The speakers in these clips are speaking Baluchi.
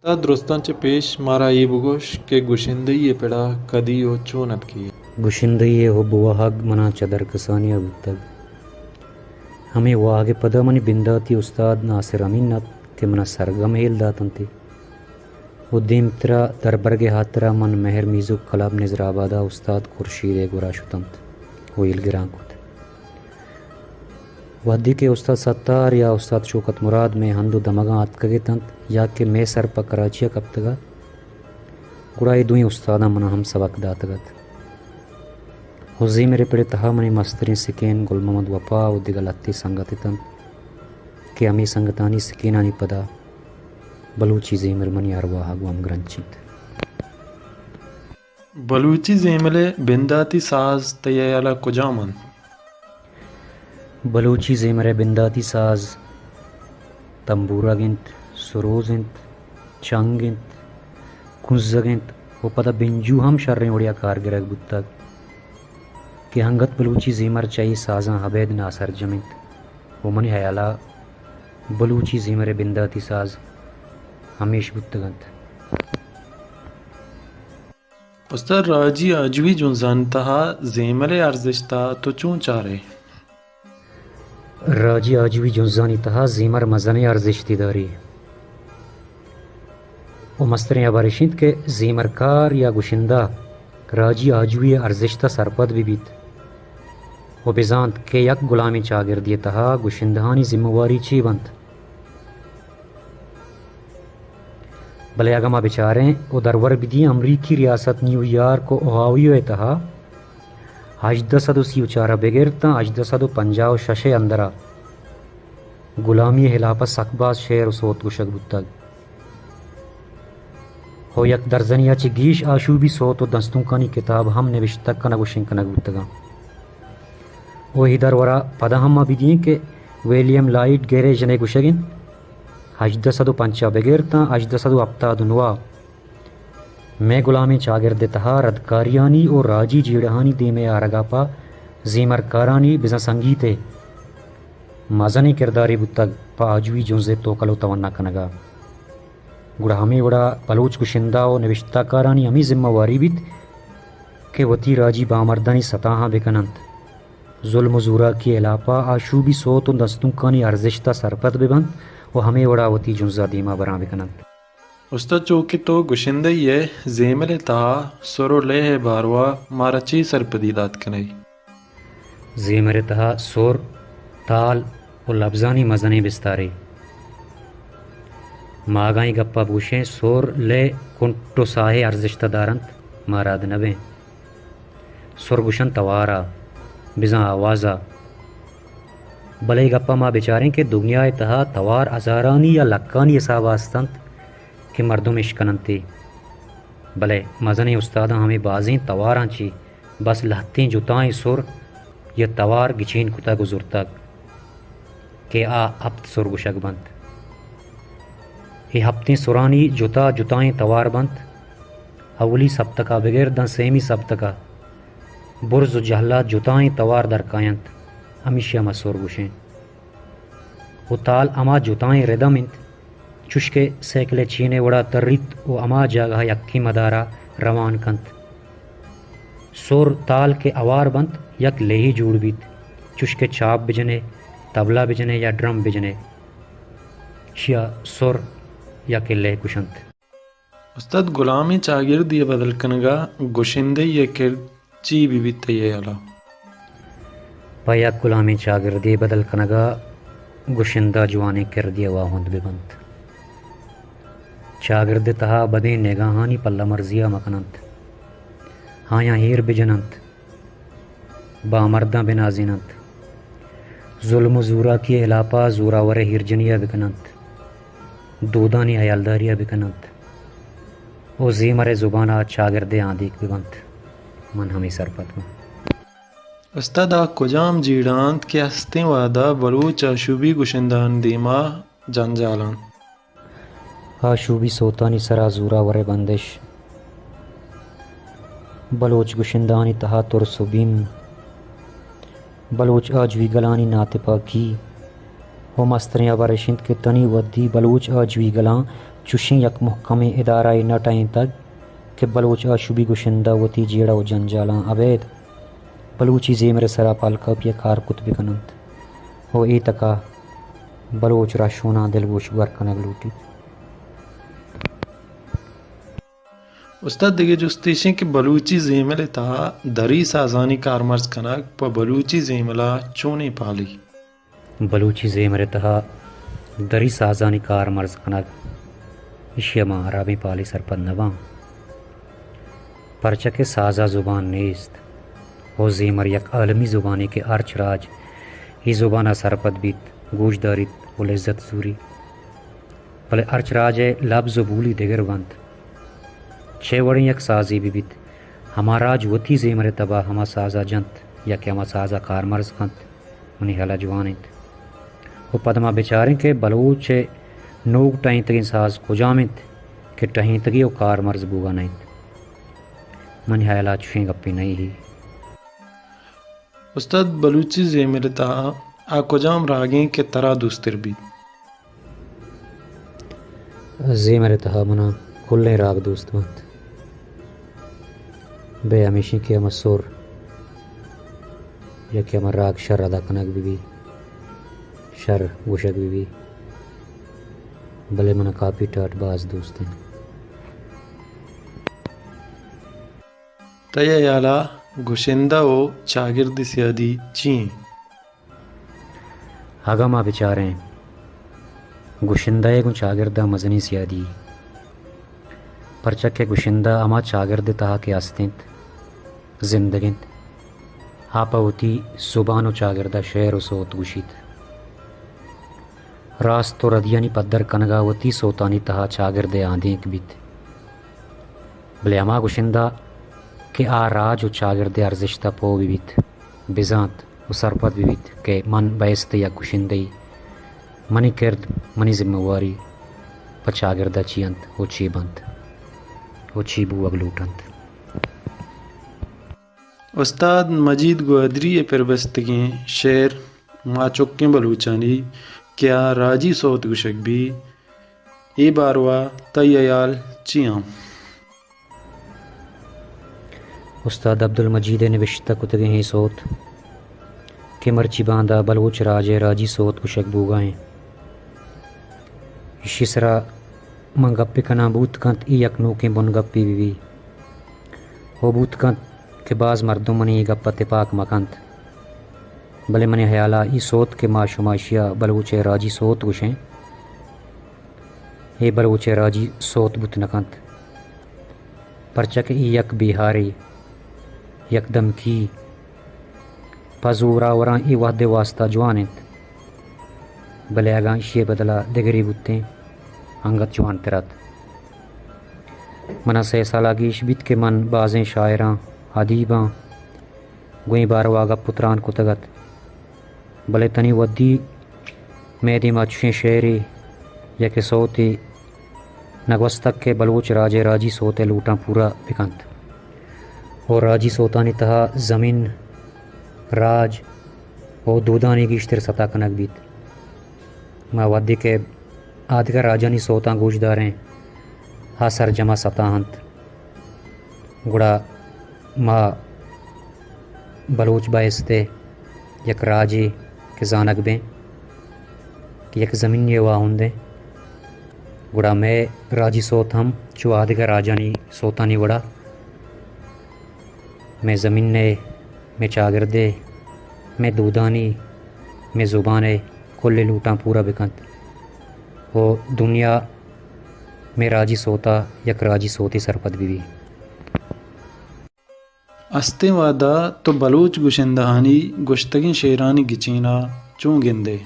تا درستاں چہ پیش مارا اے بگوش کہ گشندہی ءِ پڑا کدی و چون اتکی ئے؟ گشندہی ءِ حب و واہگ منا چہ درکسانی ءَ بوتگ۔ ہمے واہگ ءِ پدا منی بنداتی استاد ناصر امین ات کہ منا سرگم ہیل داتنت و دیمترا دربرگ ءِ ہاترا من مہر میوزک کلب نظر آباد ءَ استاد خورشید ءِ گورا شتنت و ہیل گران کت۔ وہدے کہ استاد ستار یا استاد شوکت مراد مئے ہند و دمگاں اتکگ اتنت یا کہ مئے سر پہ کراچی ءَ کپتگ ات، گڑا اے دوئیں استاداں منا ہم سبق داتگ ات۔ و زیمر ءِ پڑ ءِ تہا منی مستریں سکین گل محمد وپا و دگہ لہتے سنگت اتنت کہ ہمے سنگتانی سکینانی پدا بلوچی زیمر منی ارواہ ءَ گوں ہمگرنچ انت۔ بلوچی زیمل ءِ بنداتی ساز تئی ہیال ءَ کجام انت؟ بلوچی زیمر ءِ بنداتی ساز تمبورگ انت، سروز انت، چنگ انت، کنزگ انت و پدا بنجو ہم شریں وڑے ءَ کار گرگ بوتگ کہ انگت بلوچی زیمر چہ اے سازاں ابید ناسرجم انت و منی ہیال ءَ بلوچی زیمر ءِ بنداتی ساز ہمیش بوتگ انت۔ استاد، راجی آجوئی جنزانی تہا زیمل ءِ ارزشت ءَ تو چون چار ئے؟ راجی آجوئی جنزانی تہا زیمر مزنیں ارزشتے داری و مستریں ہبر اش انت کہ زیمرکار یا گشندہ راجی آجوئی ءِ ارزشت ءَ سرپد بہ بیت و بزانت کہ یک گلامیں چاگردے ءِ تہا گشندہانی ذمہ واری چے بنت۔ بلے اگاں ما بچاریں و درور بدییں، امریکی ریاست نیویارک و اوہایو ءِ تہا ہژدہ سد و سی و چار ءَ بگر تاں ہژدہ سد و پنجاہ و شش ءِ اندر ءَ گلامی ءِ ہلاپ ءَ سک باز شعر و سوت گوشگ بوتگ و یک درزنے ءَ چہ گیش آشوبی سوت و دستونکانی کتاب ہم نبشتہ کنگ و شنگ کنگ بوتگ انت۔ و اے درور ءَ پدا ہم ما بدییں کہ ویلیم لائیڈ گیریژن ءِ گوشگ انت، ہژدہ سد و پنچاہ بگر تاں ہژدہ سد و ہپتاد و نو ءَ مئے گلامیں چاگرد ءِ تہا ردکاریانی و راجی جیڑہانی دیم ءَ آرگ ءَ پہ زیمرکارانی بزاں سنگیت ءِ مزنیں کردارے بوتگ پہ آجوئی جنز ءِ توکل و توانا کنگ ءَ۔ گڑا ہمے وڑا بلوچ گشندہ و نبشتہ کارانی ہمے ذمہ واری بیت کہ وتی راجی بامردانی ستاہاں بکن انت، ظلم و زوراکی ءِ ہلاپ ءَ آشوبی سوت و دستونکانی ارزشت ءَ سرپد بہ بنت و ہمے وڑا وتی جنز ءَ دیما بران بکن انت۔ استاد، چو کہ تو گشندہی ءِ زیمل ءِ تہا سر و لے ءِ باروا مارا چے سرپدی دات کن ئے؟ زیمر ءِ تہا سر، تال و لبزانی مزنیں بستارے۔ ما اگاں اے گپ ءَ بگوشیں سر، لے، کنٹ و ساہ ءِ ارزشت ءَ دار انت، ما رد نہ بیں۔ سر گوش انت توار ءَ، بزاں آواز ءَ۔ بلے اے گپ ءَ ما بچاریں کہ دگنیا ءِ تہا توار ہزارانی یا لکانی حساب ءَ است انت کہ مردم اشکن انت، بلے مزنیں استاداں ہمے بازیں تواراں چہ بس لہتیں جتائیں سر یا توار گچین کتگ و زرتگ کہ آ ہپت سر گوشگ بنت۔ اے ہپتیں سرانی جتا جتائیں توار بنت۔ اولی سپتک ءَ بگر داں سیمی سپتک ءَ برز و جہل ءَ جتائیں توار درکاینت، ہمیشی ءَ ما سر گوشیں۔ و تال ہما جتائیں ردم انت، چوشکہ سائیکل ءِ چین ءِ وڑا تریت و ہما جاگہ ءَ یکیں مدار ءَ روان کنت۔ سر تال کہ ہوار بنت، یک لہے جوڑ بیت، چوشکہ چاپ بجن ئے، تبلہ بجن ئے یا ڈرم بجن ئے، اشی ءَ سر یا کہ لے گوش انت۔ استاد، گلامیں چاگردے ءِ بدل کنگ ءَ گشندہی ءِ کرد چی بہ بیت تئی ہیال ءَ؟ پہ یک گلامیں چاگردے بدل کنگ ءَ گشندہ جوانیں کردے ءِ واہند بہ بنت۔ چاگرد ءِ تہا بدیں نگاہانی پلہ مرزی ءَ مہ کن انت۔ آیاں ایر بہ جن انت۔ بامرداں بہ نازین انت۔ ظلم و زوراکی ءِ ہلاپ ءَ زوراور ءِ ہیرجنی ءَ بہ کن انت۔ دودانی ہیالداری ءَ بہ کن انت۔ و زیمر ءِ زبان ءَ چاگرد ءِ آں دیک بہ بنت۔ من ہمے سرپد باں۔ استاد، آ کجام جیڑہ انت کہ ہستیں وہد ءَ بلوچ آشوبی گشندہانی دیما جنجال انت؟ آشوبی سوتانی سرا زوراور ءِ بندش۔ بلوچ گشندہانی تہا ترس و بیم۔ بلوچ آجوئی گلانی ناتپاکی و مستریں ہبر اش انت کہ تنی وھدی بلوچ آجوئی گلاں چوشیں یک مھکمیں ادارہ ئے نہ ٹہینتگ کہ بلوچ آشوبی گشندہ وتی جیڑہ ءُ جنجالاں ابید بلوچی زیمر ءِ سرا پہل کاپی ءَ کار کت بہ کن اَنت ءُ اے تک ءَ بلوچ رھشوناں دلگوش گور کنگ لوٹیت۔ استاد، دگہ جست ایش اِنت کہ بلوچی زیمل ءِ تہا دری سازانی کارمرز کنگ پہ بلوچی زیمل ءَ چونیں پھلے؟ بلوچی زیمل ءِ تہا دری سازانی کارمرز کنگ ایشی ءَ ما ھرابیں پھلے سرپد نہ باں، پرچا کہ ساز ءَ زبان نیست ءُ زیمر یک عالمی زبانے کہ ھرچ راج اے زبان ءَ سرپد بیت، گوش داریت ءُ لذت زوریت۔ بلے ھرچ راج ءِ لبز ءُ بولی دگر بنت۔ چے وڑیں یک سازے بہ بیت، ھما راج وتی زیمر ءِ تب ءَ ھما ساز ءَ جنت یا کہ ھما ساز ءَ کارمرز کنت، منی ھیال ءَ جوان اِنت۔ ءُ پد ما بچاریں کہ بلوچ ءِ نوک ٹہینتگیں ساز کجام اِنت کہ ٹہینتگے ءُ کارمرز بوگ ءَ نہ اِنت۔ منی ھیال ءَ چوشیں گپے نہ اِنت۔ استاد، بلوچی زیمل ءِ تہا آ کجام راگ اِنت کہ ترا دوستر بیت؟ زیمل ءِ تہا من ءَ کلیں راگ دوست بنت، بہ ھمیش اِنت کہ ھما سر یا کہ ھما راگ شر ادا کنگ بہ بیت، شر گوشگ بہ بیت، بلے من ءَ کاپی ٹاٹ باز دوست اِنت۔ تئی ھیال ءَ گشندہ ءُ چاگرد ءِ سیادی چی اِنت؟ اگاں ما بچاریں، گشندہ ءِ گوں چاگرد ءَ مزنیں سیادی، پرچا کہ گشندہ ھما چاگرد ءِ تہا کہ ھست اِنت، زندگ اِنت، آ پہ وتی زبان ءُ چاگرد ءَ شعر ءُ سوت گوشیت۔ راست ءُ ردیانی پدر کنگ ءَ وتی سوتانی تہا چاگرد ءِ آدینک بیت۔ بلے ھما گشندہ کہ آ راج ءُ چاگرد ءِ ارزشت ءَ پوہ بہ بیت، بزانت ءُ سرپد بہ بیت کہ من بہ ھیست یک گشندہ ئے، منی کرد، منی ذمہ واری پہ چاگرد ءَ چی اِنت ءُ چی بنت ءُ چی بوگ لوٹ اِنت۔ استاد مجید گوادری ءِ پر بستگیں شعر ما چکیں بلوچانی کہ آ راجی سوت گوشگ بیت، اے باروا تئی ھیال چی اِنت؟ استاد عبدالمجید ءِ نبشتہ کتگیں اے سوت کہ مرچی باندا بلوچ راج ءِ راجی سوت گوشگ بوگ ءَ اِنت، ایشی سرا من گپ بہ کناں، بوت کنت اے یک نوکیں بنگپے بہ بیت ءُ بوت کنت کہ باز مردم منی اے گپ ءَ تپاک مہ کنت، بلے منی ھیال ءَ اے سوت کہ ما شما ایشی ءَ بلوچ ءِ راجی سوت گوشیں، اے بلوچ ءِ راجی سوت بوت نہ کنت، پرچا کہ اے یک بیھارے، یک دمکی، پہ زوراوراں اے وھد ءِ واستا جوان اِنت، بلے اگاں ایشی ءِ بدل ءَ دگرے بوتیں، انگت جوانتر اَت۔ من ءَ سئے سال ءَ گیش بیت کہ من بازیں شاعراں، ادیباں گوں اے باروا گپ ءُ تران کتگ اَت، بلے تنی وھدی مئے دیم ءَ چشیں شعرے یا کہ سوتے نہ گوستگ کہ بلوچ راج ءِ راجی سوت ءِ لوٹاں پورا بہ کنت ءُ راجی سوتانی تہا زمین، راج ءُ دودانی گیشتر ستا کنگ بیت۔ ما وھدے کہ آدگہ راجانی سوتاں گوش داریں، آ سرجم ءَ ستا اَنت، گڑا ما بلوچ بایست اِنت یک راجے کہ زانگ بیں کہ یک زمینی ءِ واھند ایں، گڑا مئے راجی سوت ھم چو آدگہ راجانی سوتانی وڑا مئے زمین ءِ، مئے چاگرد ءِ، مئے دودانی، مئے زبان ءِ کل ءِ لوٹاں پورا بہ کنت ءُ دنیا مئے راجی سوت ءَ یک راجی سوتے سرپد بہ بیت۔ استیں وھد ءَ تو بلوچ گشندہانی گوشتگیں شعرانی گچین ءَ چون گندئے؟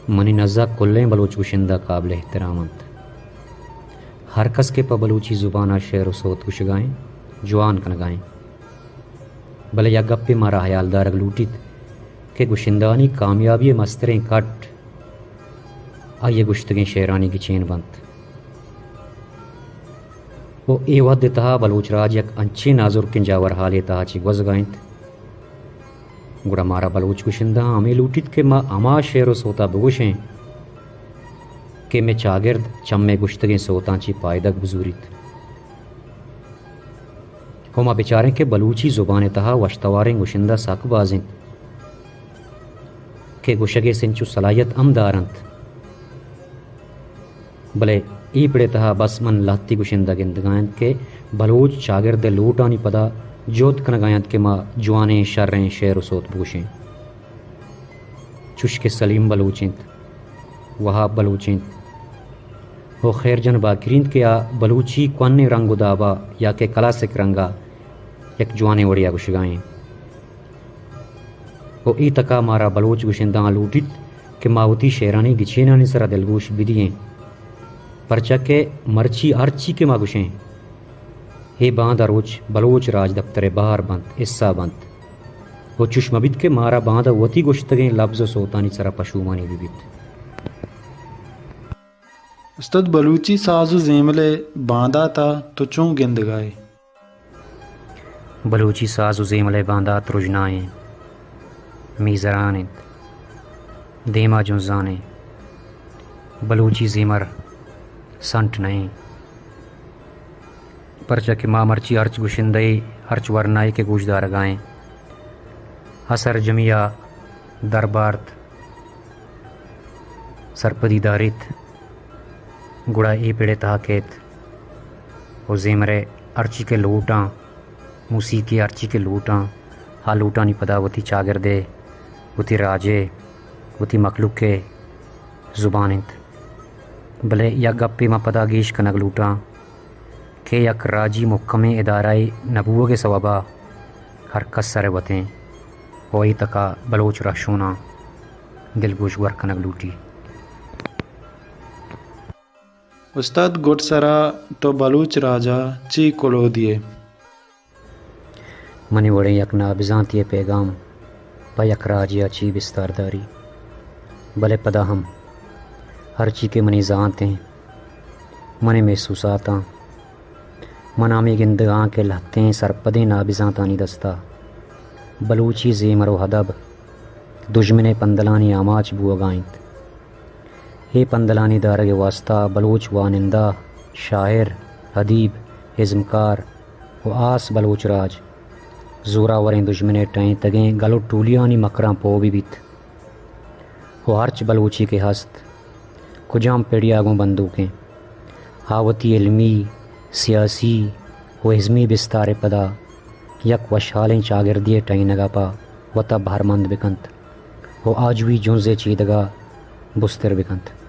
منی نز ءَ کلیں بلوچ گشندہ قابل احترام اَنت۔ ھر کس کہ پہ بلوچی زبان ءَ شعر ءُ سوت گوشگ ءَ اِنت، جوان کنگ ءَ اِنت۔ بلے یک گپے مارا ھیال دارگ لوٹیت کہ گشندہانی کامیابی ءِ مستریں کٹ آئی ءِ گوشتگیں شعرانی گچین بنت۔ ءُ اے وھد ءِ تہا بلوچ راج یک انچیں نازرکیں جاور ھالے ءِ تہا چہ گوزگ ءَ اِنت، گڑا مارا بلوچ گشندہاں ھمے لوٹیت کہ ما ھما شعر ءُ سوت ءَ بگوشیں کہ مئے چاگرد چہ مئے گوشتگیں سوتاں چہ پائدگ بزوریت۔ ءُ ما بچاریں کہ بلوچی زبان ءِ تہا وشتواریں گشندہ سک باز انت کہ گشگ ءِ سنچ ءُ صلاحیت ہم دار انت، بلے اے پڑ ءِ تہا بس من لہتے گشندہ گندگا انت کہ بلوچ چاگرد ءِ لوٹانی پدا جہد کنگا انت کہ ما جوانیں شریں شعر ءُ سوت بگوشیں۔ چوش کہ سلیم بلوچ انت، وہاب بلوچ انت ءُ خیر جان باقری انت کہ آ بلوچی کوہنیں رنگ ءُ دابا یا کہ کلاسک رنگا یک جوانیں وڑے ءَ گوشگا انت۔ ءُ اے تکا مارا بلوچ گشندہاں لوٹیت کہ ما وتی شعرانی گچینانی سرا دلگوش بدییں، پرچا کہ مرچی ہرچی کہ ما گشیں، اے باندا روچ بلوچ راجدپتر ءِ بہر بنت، حصہ بنت۔ ءُ چوش مہ بیت کہ مارا باندا وتی گوشتگیں لبز ءُ سوتانی سرا پشومانی بہ بیت۔ استاد، بلوچی ساز ءُ زیمل ءِ باندات ءَ تو چون گندگ ءَ ئے؟ بلوچی ساز ءُ زیمل ءِ باندات رژنائیں، میزران انت، دیما جنزانیں۔ بلوچی زیمر سنٹ نہ انت، پرچا کہ ما مرچی ہرچ گشندہ ءِ، ہرچ ورنا ءِ کہ گوش دارگا ایں، آ سرجمی ءَ دربارت سرپدی داریت، گڑا اے پڑ ءِ تہا کیت ءُ زیمر ءِ ہرچی کہ لوٹاں، موسیقی ءِ ہرچی کہ لوٹاں، آ لوٹانی پدا وتی چاگرد ءِ، وتی راج ءِ، وتی مخلوق ءِ زبان انت۔ بلے یک گپے من پدا گیش کنگ لوٹاں کہ یک راجی مھکمیں ادارہ ءِ نہ بوگ ءِ سوبا ہر کس سر ءِ وتیں ءُ اے تکا بلوچ رہشوناں دلگوش گور کنگ لوٹی۔ استاد، گڈسرا تو بلوچ راج ءَ چی کلوہ دیئے؟ منی وڑیں یک نابزانتے ءِ پیگام پہ یک راجے ءَ چی بستار داری؟ بلے پدا ہم ہرچی کہ منی زانت انت، منی محسوسات آں، من ہمے گندگاں کہ لہتیں سرپدیں نابزانتانی دستا بلوچی زیمر ءُ ادب دژمن ءِ پندلانی آماچ بوگا انت۔ اے پندلانی دارگ ءِ واستا بلوچ وانندہ، شاعر، ادیب، ازمکار ءُ آس بلوچ راج زوراوریں دژمن ءِ ٹہینتگیں گل ءُ ٹولیانی مکراں پوہ بہ بیت ءُ ہرچ بلوچے کہ ہست، کجام پڑیا گوں بندوکیں، آ وتی علمی، سیاسی ءُ ازمی بستار ءِ پدا یک وشحالیں چاگردے ءِ ٹہینگ ءَ پہ وتا بہرمند بہ کنت ءُ آجوئی جنز ءِ چیدگ ءَ بستر بہ کنت۔